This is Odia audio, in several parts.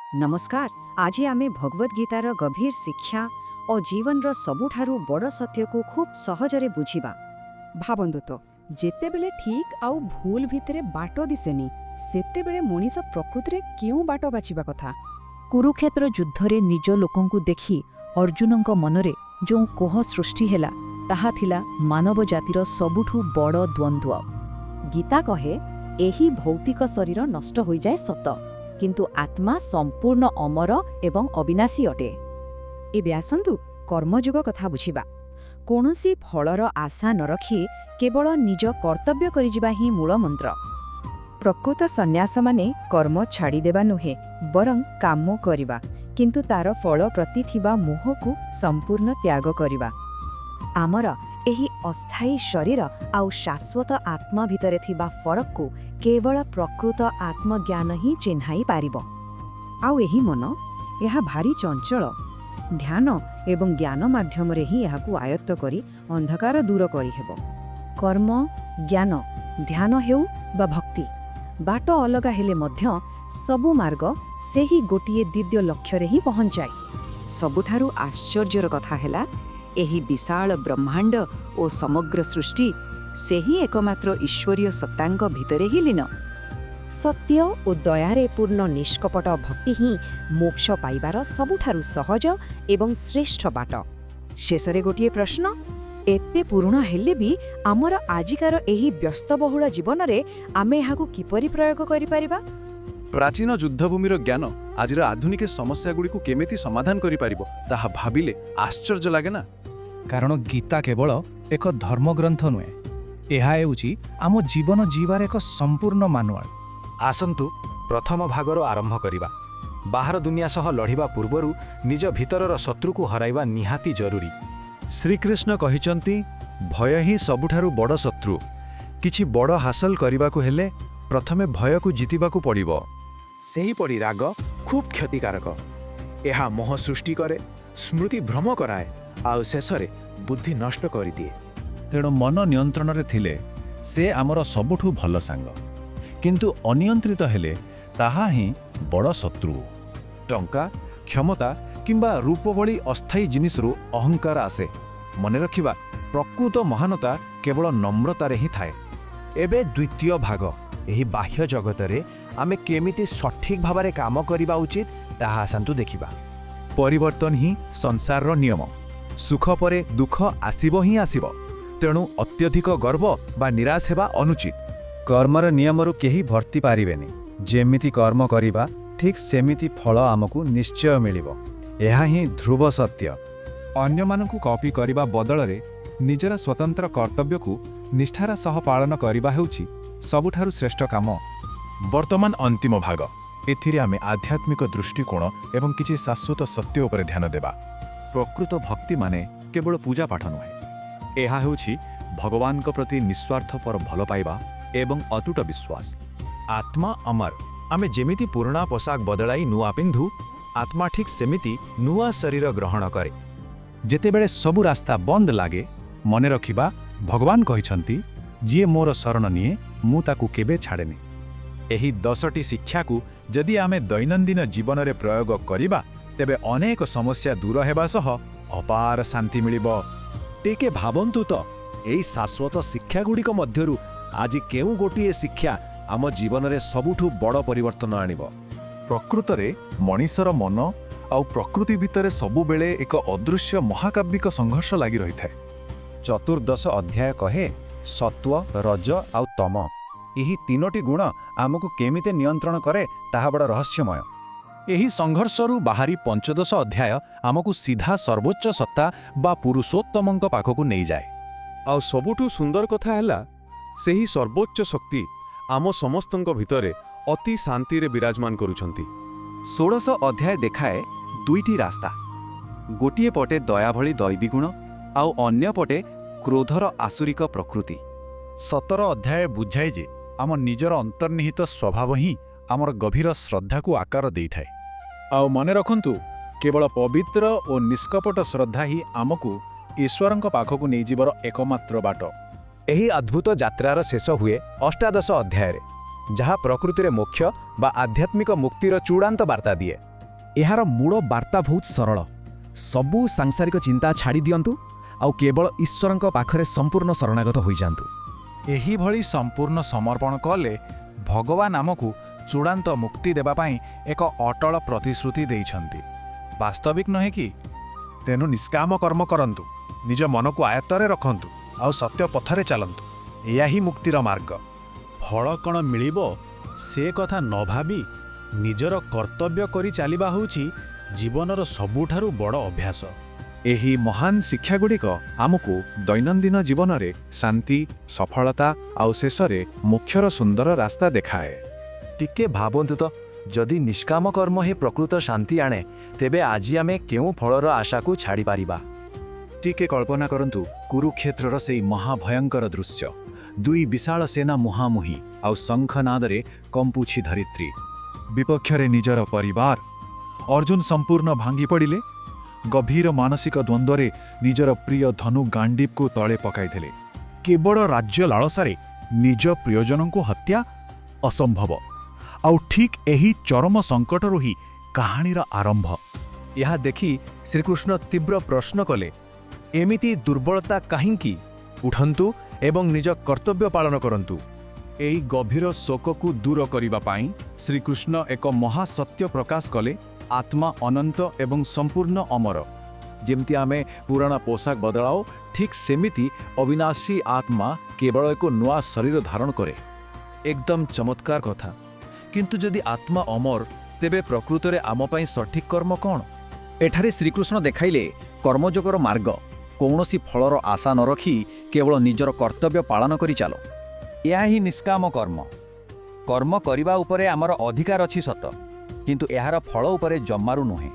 ନମସ୍କାର। ଆଜି ଆମେ ଭଗବଦ ଗୀତାର ଗଭୀର ଶିକ୍ଷା ଓ ଜୀବନର ସବୁଠାରୁ ବଡ଼ ସତ୍ୟକୁ ଖୁବ୍ ସହଜରେ ବୁଝିବା। ଭାବନ୍ତୁ ତ, ଯେତେବେଳେ ଠିକ୍ ଆଉ ଭୁଲ ଭିତରେ ବାଟ ଦିଶେନି, ସେତେବେଳେ ମଣିଷ ପ୍ରକୃତିରେ କେଉଁ ବାଟ ବାଛିବା କଥା? କୁରୁକ୍ଷେତ୍ର ଯୁଦ୍ଧରେ ନିଜ ଲୋକଙ୍କୁ ଦେଖି ଅର୍ଜୁନଙ୍କ ମନରେ ଯେଉଁ କୋହ ସୃଷ୍ଟି ହେଲା, ତାହା ଥିଲା ମାନବ ଜାତିର ସବୁଠୁ ବଡ଼ ଦ୍ୱନ୍ଦ୍ୱ। ଗୀତା କହେ, ଏହି ଭୌତିକ ଶରୀର ନଷ୍ଟ ହୋଇଯାଏ ସତ, କିନ୍ତୁ ଆତ୍ମା ସମ୍ପୂର୍ଣ୍ଣ ଅମର ଏବଂ ଅବିନାଶୀ ଅଟେ। ଏବେ ଆସନ୍ତୁ କର୍ମଯୋଗ କଥା ବୁଝିବା। କୌଣସି ଫଳର ଆଶା ନ ରଖି କେବଳ ନିଜ କର୍ତ୍ତବ୍ୟ କରିଯିବା ହିଁ ମୂଳ ମନ୍ତ୍ର। ପ୍ରକୃତ ସନ୍ନ୍ୟାସ ମାନେ କର୍ମ ଛାଡ଼ିଦେବା ନୁହେଁ, ବରଂ କାମ କରିବା, କିନ୍ତୁ ତାର ଫଳ ପ୍ରତି ଥିବା ମୋହକୁ ସମ୍ପୂର୍ଣ୍ଣ ତ୍ୟାଗ କରିବା। ଆମର ଏହି ଅସ୍ଥାୟୀ ଶରୀର ଆଉ ଶାଶ୍ୱତ ଆତ୍ମା ଭିତରେ ଥିବା ଫରକକୁ କେବଳ ପ୍ରକୃତ ଆତ୍ମଜ୍ଞାନ ହିଁ ଚିହ୍ନାଇ ପାରିବ। ଆଉ ଏହି ମନ, ଏହା ଭାରି ଚଞ୍ଚଳ। ଧ୍ୟାନ ଏବଂ ଜ୍ଞାନ ମାଧ୍ୟମରେ ହିଁ ଏହାକୁ ଆୟତ୍ତ କରି ଅନ୍ଧକାର ଦୂର କରିହେବ। କର୍ମ, ଜ୍ଞାନ, ଧ୍ୟାନ ହେଉ ବା ଭକ୍ତି, ବାଟ ଅଲଗା ହେଲେ ମଧ୍ୟ ସବୁ ମାର୍ଗ ସେହି ଗୋଟିଏ ଦିବ୍ୟ ଲକ୍ଷ୍ୟରେ ହିଁ ପହଞ୍ଚାଏ। ସବୁଠାରୁ ଆଶ୍ଚର୍ଯ୍ୟର କଥା ହେଲା, ଏହି ବିଶାଳ ବ୍ରହ୍ମାଣ୍ଡ ଓ ସମଗ୍ର ସୃଷ୍ଟି ସେହି ଏକମାତ୍ର ଈଶ୍ୱରୀୟ ସତ୍ତାଙ୍କ ଭିତରେ ହିଁ ଲୀନ। ସତ୍ୟ ଓ ଦୟାରେ ପୂର୍ଣ୍ଣ ନିଷ୍କପଟ ଭକ୍ତି ହିଁ ମୋକ୍ଷ ପାଇବାର ସବୁଠାରୁ ସହଜ ଏବଂ ଶ୍ରେଷ୍ଠ ବାଟ। ଶେଷରେ ଗୋଟିଏ ପ୍ରଶ୍ନ, ଏତେ ପୁରୁଣା ହେଲେ ବି ଆମର ଆଜିକାର ଏହି ବ୍ୟସ୍ତବହୁଳ ଜୀବନରେ ଆମେ ଏହାକୁ କିପରି ପ୍ରୟୋଗ କରିପାରିବା? ପ୍ରାଚୀନ ଯୁଦ୍ଧଭୂମିର ଜ୍ଞାନ ଆଜିର ଆଧୁନିକ ସମସ୍ୟାଗୁଡ଼ିକୁ କେମିତି ସମାଧାନ କରିପାରିବ, ତାହା ଭାବିଲେ ଆଶ୍ଚର୍ଯ୍ୟ ଲାଗେ ନା? କାରଣ ଗୀତା କେବଳ ଏକ ଧର୍ମଗ୍ରନ୍ଥ ନୁହେଁ, ଏହା ହେଉଛି ଆମ ଜୀବନ ଜୀଇବାର ଏକ ସମ୍ପୂର୍ଣ୍ଣ ମାନୁଆଲ। ଆସନ୍ତୁ ପ୍ରଥମ ଭାଗରୁ ଆରମ୍ଭ କରିବା। ବାହାର ଦୁନିଆ ସହ ଲଢ଼ିବା ପୂର୍ବରୁ ନିଜ ଭିତରର ଶତ୍ରୁକୁ ହରାଇବା ନିହାତି ଜରୁରୀ। ଶ୍ରୀକୃଷ୍ଣ କହିଛନ୍ତି, ଭୟ ହିଁ ସବୁଠାରୁ ବଡ଼ ଶତ୍ରୁ। କିଛି ବଡ଼ ହାସଲ କରିବାକୁ ହେଲେ ପ୍ରଥମେ ଭୟକୁ ଜିତିବାକୁ ପଡ଼ିବ। ସେହିପରି ରାଗ ଖୁବ୍ କ୍ଷତିକାରକ। ଏହା ମୋହ ସୃଷ୍ଟି କରେ, ସ୍ମୃତି ଭ୍ରମ କରାଏ, ଆଉ ଶେଷରେ ବୁଦ୍ଧି ନଷ୍ଟ କରିଦିଏ। ତେଣୁ ମନ ନିୟନ୍ତ୍ରଣରେ ଥିଲେ ସେ ଆମର ସବୁଠୁ ଭଲ ସାଙ୍ଗ। କିନ୍ତୁ ଅନିୟନ୍ତ୍ରିତ ହେଲେ ତାହା ହିଁ ବଡ଼ ଶତ୍ରୁ। ଟଙ୍କା, କ୍ଷମତା କିମ୍ବା ରୂପ ଭଳି ଅସ୍ଥାୟୀ ଜିନିଷରୁ ଅହଙ୍କାର ଆସେ। ମନେ ରଖିବା, ପ୍ରକୃତ ମହାନତା କେବଳ ନମ୍ରତାରେ ହିଁ ଥାଏ। ଏବେ ଦ୍ୱିତୀୟ ଭାଗ, ଏହି ବାହ୍ୟ ଜଗତରେ ଆମେ କେମିତି ସଠିକ୍ ଭାବରେ କାମ କରିବା ଉଚିତ ତାହା ଆସନ୍ତୁ ଦେଖିବା। ପରିବର୍ତ୍ତନ ହିଁ ସଂସାରର ନିୟମ। ସୁଖ ପରେ ଦୁଃଖ ଆସିବ ହିଁ ଆସିବ। ତେଣୁ ଅତ୍ୟଧିକ ଗର୍ବ ବା ନିରାଶ ହେବା ଅନୁଚିତ। କର୍ମର ନିୟମରୁ କେହି ଭର୍ତ୍ତି ପାରିବେନି। ଯେମିତି କର୍ମ କରିବା, ଠିକ୍ ସେମିତି ଫଳ ଆମକୁ ନିଶ୍ଚୟ ମିଳିବ। ଏହା ହିଁ ଧ୍ରୁବ ସତ୍ୟ। ଅନ୍ୟମାନଙ୍କୁ କପି କରିବା ବଦଳରେ ନିଜର ସ୍ୱତନ୍ତ୍ର କର୍ତ୍ତବ୍ୟକୁ ନିଷ୍ଠାର ସହ ପାଳନ କରିବା ହେଉଛି ସବୁଠାରୁ ଶ୍ରେଷ୍ଠ କାମ। ବର୍ତ୍ତମାନ ଅନ୍ତିମ ଭାଗ। ଏଥିରେ ଆମେ ଆଧ୍ୟାତ୍ମିକ ଦୃଷ୍ଟିକୋଣ ଏବଂ କିଛି ଶାଶ୍ୱତ ସତ୍ୟ ଉପରେ ଧ୍ୟାନ ଦେବା। ପ୍ରକୃତ ଭକ୍ତି ମାନେ କେବଳ ପୂଜାପାଠ ନୁହେଁ। ଏହା ହେଉଛି ଭଗବାନଙ୍କ ପ୍ରତି ନିଃସ୍ୱାର୍ଥପର ଭଲ ପାଇବା ଏବଂ ଅତୁଟ ବିଶ୍ୱାସ। ଆତ୍ମା ଅମର। ଆମେ ଯେମିତି ପୁରୁଣା ପୋଷାକ ବଦଳାଇ ନୂଆ ପିନ୍ଧୁ, ଆତ୍ମା ଠିକ୍ ସେମିତି ନୂଆ ଶରୀର ଗ୍ରହଣ କରେ। ଯେତେବେଳେ ସବୁ ରାସ୍ତା ବନ୍ଦ ଲାଗେ, ମନେ ରଖିବା, ଭଗବାନ କହିଛନ୍ତି, ଯିଏ ମୋର ଶରଣ ନିଏ, ମୁଁ ତାକୁ କେବେ ଛାଡ଼େନି। ଏହି 10ଟି ଶିକ୍ଷାକୁ ଯଦି ଆମେ ଦୈନନ୍ଦିନ ଜୀବନରେ ପ୍ରୟୋଗ କରିବା, ତେବେ ଅନେକ ସମସ୍ୟା ଦୂର ହେବା ସହ ଅପାର ଶାନ୍ତି ମିଳିବ। ଟିକେ ଭାବନ୍ତୁ ତ, ଏହି ଶାଶ୍ୱତ ଶିକ୍ଷାଗୁଡ଼ିକ ମଧ୍ୟରୁ ଆଜି କେଉଁ ଗୋଟିଏ ଶିକ୍ଷା ଆମ ଜୀବନରେ ସବୁଠୁ ବଡ଼ ପରିବର୍ତ୍ତନ ଆଣିବ? ପ୍ରକୃତରେ ମଣିଷର ମନ ଆଉ ପ୍ରକୃତି ଭିତରେ ସବୁବେଳେ ଏକ ଅଦୃଶ୍ୟ ମହାକାବ୍ୟିକ ସଂଘର୍ଷ ଲାଗି ରହିଥାଏ। ଚତୁର୍ଦ୍ଦଶ ଅଧ୍ୟାୟ କହେ, ସତ୍ତ୍ୱ, ରଜ ଆଉ ତମ, ଏହି ତିନୋଟି ଗୁଣ ଆମକୁ କେମିତି ନିୟନ୍ତ୍ରଣ କରେ ତାହା ବଡ଼ ରହସ୍ୟମୟ। ଏହି ସଂଘର୍ଷରୁ ବାହାରି ପଞ୍ଚଦଶ ଅଧ୍ୟାୟ ଆମକୁ ସିଧା ସର୍ବୋଚ୍ଚ ସତ୍ତା ବା ପୁରୁଷୋତ୍ତମଙ୍କ ପାଖକୁ ନେଇଯାଏ। ଆଉ ସବୁଠୁ ସୁନ୍ଦର କଥା ହେଲା, ସେହି ସର୍ବୋଚ୍ଚ ଶକ୍ତି ଆମ ସମସ୍ତଙ୍କ ଭିତରେ ଅତି ଶାନ୍ତିରେ ବିରାଜମାନ କରୁଛନ୍ତି। ଷୋଡ଼ଶ ଅଧ୍ୟାୟ ଦେଖାଏ ଦୁଇଟି ରାସ୍ତା, ଗୋଟିଏ ପଟେ ଦୟା ଭଳି ଦୈବୀ ଗୁଣ ଆଉ ଅନ୍ୟ ପଟେ କ୍ରୋଧର ଆସୁରିକ ପ୍ରକୃତି। 17 ଅଧ୍ୟାୟ ବୁଝାଏ ଯେ ଆମ ନିଜର ଅନ୍ତର୍ନିହିତ ସ୍ୱଭାବ ହିଁ ଆମର ଗଭୀର ଶ୍ରଦ୍ଧାକୁ ଆକାର ଦେଇଥାଏ। ଆଉ ମନେ ରଖନ୍ତୁ, କେବଳ ପବିତ୍ର ଓ ନିଷ୍କପଟ ଶ୍ରଦ୍ଧା ହିଁ ଆମକୁ ଈଶ୍ୱରଙ୍କ ପାଖକୁ ନେଇଯିବାର ଏକମାତ୍ର ବାଟ। ଏହି ଅଦ୍ଭୁତ ଯାତ୍ରାର ଶେଷ ହୁଏ ଅଷ୍ଟାଦଶ ଅଧ୍ୟାୟରେ, ଯାହା ପ୍ରକୃତିରେ ମୋକ୍ଷ ବା ଆଧ୍ୟାତ୍ମିକ ମୁକ୍ତିର ଚୂଡ଼ାନ୍ତ ବାର୍ତ୍ତା ଦିଏ। ଏହାର ମୂଳ ବାର୍ତ୍ତା ବହୁତ ସରଳ। ସବୁ ସାଂସାରିକ ଚିନ୍ତା ଛାଡ଼ି ଦିଅନ୍ତୁ ଆଉ କେବଳ ଈଶ୍ୱରଙ୍କ ପାଖରେ ସମ୍ପୂର୍ଣ୍ଣ ଶରଣାଗତ ହୋଇଯାଆନ୍ତୁ। ଏହିଭଳି ସମ୍ପୂର୍ଣ୍ଣ ସମର୍ପଣ କଲେ ଭଗବାନ ଆମକୁ ଚୂଡ଼ାନ୍ତ ମୁକ୍ତି ଦେବା ପାଇଁ ଏକ ଅଟଳ ପ୍ରତିଶ୍ରୁତି ଦେଇଛନ୍ତି। ବାସ୍ତବିକ ନୁହେଁ କି? ତେଣୁ ନିଷ୍କାମ କର୍ମ କରନ୍ତୁ, ନିଜ ମନକୁ ଆୟତ୍ତରେ ରଖନ୍ତୁ ଆଉ ସତ୍ୟ ପଥରେ ଚାଲନ୍ତୁ। ଏହା ହିଁ ମୁକ୍ତିର ମାର୍ଗ। ଫଳ କ'ଣ ମିଳିବ ସେ କଥା ନ ଭାବି ନିଜର କର୍ତ୍ତବ୍ୟ କରି ଚାଲିବା ହେଉଛି ଜୀବନର ସବୁଠାରୁ ବଡ଼ ଅଭ୍ୟାସ। ଏହି ମହାନ ଶିକ୍ଷାଗୁଡ଼ିକ ଆମକୁ ଦୈନନ୍ଦିନ ଜୀବନରେ ଶାନ୍ତି, ସଫଳତା ଆଉ ଶେଷରେ ମୋକ୍ଷର ସୁନ୍ଦର ରାସ୍ତା ଦେଖାଏ। ଟିକେ ଭାବନ୍ତୁ ତ, ଯଦି ନିଷ୍କାମ କର୍ମ ହିଁ ପ୍ରକୃତ ଶାନ୍ତି ଆଣେ, ତେବେ ଆଜି ଆମେ କେଉଁ ଫଳର ଆଶାକୁ ଛାଡ଼ିପାରିବା? ଟିକେ କଳ୍ପନା କରନ୍ତୁ କୁରୁକ୍ଷେତ୍ରର ସେଇ ମହାଭୟଙ୍କର ଦୃଶ୍ୟ। ଦୁଇ ବିଶାଳ ସେନା ମୁହାଁମୁହିଁ, ଆଉ ଶଙ୍ଖନାଦରେ କମ୍ପୁଛି ଧରିତ୍ରୀ। ବିପକ୍ଷରେ ନିଜର ପରିବାର। ଅର୍ଜୁନ ସମ୍ପୂର୍ଣ୍ଣ ଭାଙ୍ଗିପଡ଼ିଲେ। ଗଭୀର ମାନସିକ ଦ୍ୱନ୍ଦ୍ୱରେ ନିଜର ପ୍ରିୟ ଧନୁ ଗାଣ୍ଡୀବକୁ ତଳେ ପକାଇଦେଲେ। କେବଳ ରାଜ୍ୟ ଲାଳସାରେ ନିଜ ପ୍ରିୟଜନଙ୍କୁ ହତ୍ୟା? ଅସମ୍ଭବ। ଆଉ ଠିକ୍ ଏହି ଚରମ ସଙ୍କଟରୁ ହିଁ କାହାଣୀର ଆରମ୍ଭ। ଏହା ଦେଖି ଶ୍ରୀକୃଷ୍ଣ ତୀବ୍ର ପ୍ରଶ୍ନ କଲେ, ଏମିତି ଦୁର୍ବଳତା କାହିଁକି? ଉଠନ୍ତୁ ଏବଂ ନିଜ କର୍ତ୍ତବ୍ୟ ପାଳନ କରନ୍ତୁ। ଏହି ଗଭୀର ଶୋକକୁ ଦୂର କରିବା ପାଇଁ ଶ୍ରୀକୃଷ୍ଣ ଏକ ମହାସତ୍ୟ ପ୍ରକାଶ କଲେ, ଆତ୍ମା ଅନନ୍ତ ଏବଂ ସମ୍ପୂର୍ଣ୍ଣ ଅମର। ଯେମିତି ଆମେ ପୁରୁଣା ପୋଷାକ ବଦଳାଉ, ଠିକ୍ ସେମିତି ଅବିନାଶୀ ଆତ୍ମା କେବଳ ଏକ ନୂଆ ଶରୀର ଧାରଣ କରେ। ଏକଦମ ଚମତ୍କାର କଥା। କିନ୍ତୁ ଯଦି ଆତ୍ମା ଅମର, ତେବେ ପ୍ରକୃତରେ ଆମ ପାଇଁ ସଠିକ୍ କର୍ମ କ'ଣ? ଏଠାରେ ଶ୍ରୀକୃଷ୍ଣ ଦେଖାଇଲେ କର୍ମଯୋଗର ମାର୍ଗ, କୌଣସି ଫଳର ଆଶା ନ ରଖି କେବଳ ନିଜର କର୍ତ୍ତବ୍ୟ ପାଳନ କରି ଚାଲ। ଏହା ହିଁ ନିଷ୍କାମ କର୍ମ। କର୍ମ କରିବା ଉପରେ ଆମର ଅଧିକାର ଅଛି ସତ, କିନ୍ତୁ ଏହାର ଫଳ ଉପରେ ଜମାରୁ ନୁହେଁ।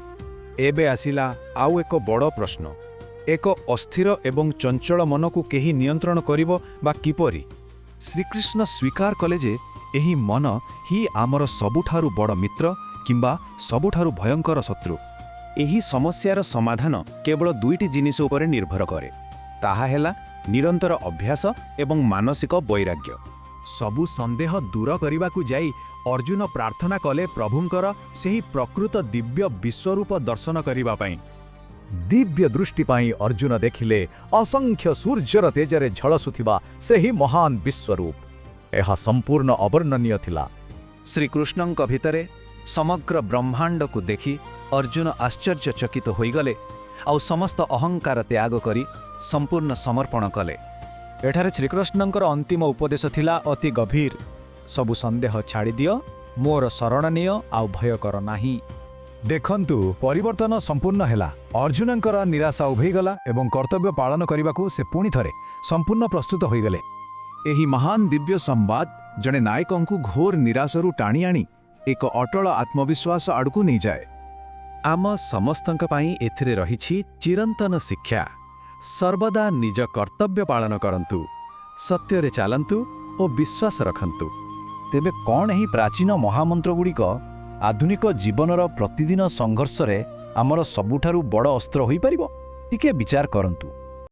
ଏବେ ଆସିଲା ଆଉ ଏକ ବଡ଼ ପ୍ରଶ୍ନ। ଏକ ଅସ୍ଥିର ଏବଂ ଚଞ୍ଚଳ ମନକୁ କେହି ନିୟନ୍ତ୍ରଣ କରିବ ବା କିପରି? ଶ୍ରୀକୃଷ୍ଣ ସ୍ୱୀକାର କଲେ ଯେ ଏହି ମନ ହିଁ ଆମର ସବୁଠାରୁ ବଡ଼ ମିତ୍ର କିମ୍ବା ସବୁଠାରୁ ଭୟଙ୍କର ଶତ୍ରୁ। ଏହି ସମସ୍ୟାର ସମାଧାନ କେବଳ ଦୁଇଟି ଜିନିଷ ଉପରେ ନିର୍ଭର କରେ। ତାହା ହେଲା ନିରନ୍ତର ଅଭ୍ୟାସ ଏବଂ ମାନସିକ ବୈରାଗ୍ୟ। ସବୁ ସନ୍ଦେହ ଦୂର କରିବାକୁ ଯାଇ ଅର୍ଜୁନ ପ୍ରାର୍ଥନା କଲେ ପ୍ରଭୁଙ୍କର ସେହି ପ୍ରକୃତ ଦିବ୍ୟ ବିଶ୍ୱରୂପ ଦର୍ଶନ କରିବା ପାଇଁ। ଦିବ୍ୟ ଦୃଷ୍ଟି ପାଇଁ ଅର୍ଜୁନ ଦେଖିଲେ ଅସଂଖ୍ୟ ସୂର୍ଯ୍ୟର ତେଜରେ ଝଳସୁଥିବା ସେହି ମହାନ ବିଶ୍ୱରୂପ। ଏହା ସମ୍ପୂର୍ଣ୍ଣ ଅବର୍ଣ୍ଣନୀୟ ଥିଲା। ଶ୍ରୀକୃଷ୍ଣଙ୍କ ଭିତରେ ସମଗ୍ର ବ୍ରହ୍ମାଣ୍ଡକୁ ଦେଖି ଅର୍ଜୁନ ଆଶ୍ଚର୍ଯ୍ୟଚକିତ ହୋଇଗଲେ ଆଉ ସମସ୍ତ ଅହଙ୍କାର ତ୍ୟାଗ କରି ସମ୍ପୂର୍ଣ୍ଣ ସମର୍ପଣ କଲେ। ଏଠାରେ ଶ୍ରୀକୃଷ୍ଣଙ୍କର ଅନ୍ତିମ ଉପଦେଶ ଥିଲା ଅତି ଗଭୀର। ସବୁ ସନ୍ଦେହ ଛାଡ଼ିଦିଅ, ମୋର ଶରଣ ନିଅ ଆଉ ଭୟ କର ନାହିଁ। ଦେଖନ୍ତୁ, ପରିବର୍ତ୍ତନ ସମ୍ପୂର୍ଣ୍ଣ ହେଲା। ଅର୍ଜୁନଙ୍କର ନିରାଶା ଉଭେଇଗଲା ଏବଂ କର୍ତ୍ତବ୍ୟ ପାଳନ କରିବାକୁ ସେ ପୁଣି ଥରେ ସମ୍ପୂର୍ଣ୍ଣ ପ୍ରସ୍ତୁତ ହୋଇଗଲେ। ଏହି ମହାନ ଦିବ୍ୟ ସମ୍ବାଦ ଜଣେ ନାୟକଙ୍କୁ ଘୋର ନିରାଶରୁ ଟାଣି ଆଣି ଏକ ଅଟଳ ଆତ୍ମବିଶ୍ୱାସ ଆଡ଼କୁ ନେଇଯାଏ। ଆମ ସମସ୍ତଙ୍କ ପାଇଁ ଏଥିରେ ରହିଛି ଚିରନ୍ତନ ଶିକ୍ଷା। ସର୍ବଦା ନିଜ କର୍ତ୍ତବ୍ୟ ପାଳନ କରନ୍ତୁ, ସତ୍ୟରେ ଚାଲନ୍ତୁ ଓ ବିଶ୍ୱାସ ରଖନ୍ତୁ। ତେବେ କ'ଣ ଏହି ପ୍ରାଚୀନ ମହାମନ୍ତ୍ରଗୁଡ଼ିକ ଆଧୁନିକ ଜୀବନର ପ୍ରତିଦିନ ସଂଘର୍ଷରେ ଆମର ସବୁଠାରୁ ବଡ଼ ଅସ୍ତ୍ର ହୋଇପାରିବ? ଟିକେ ବିଚାର କରନ୍ତୁ।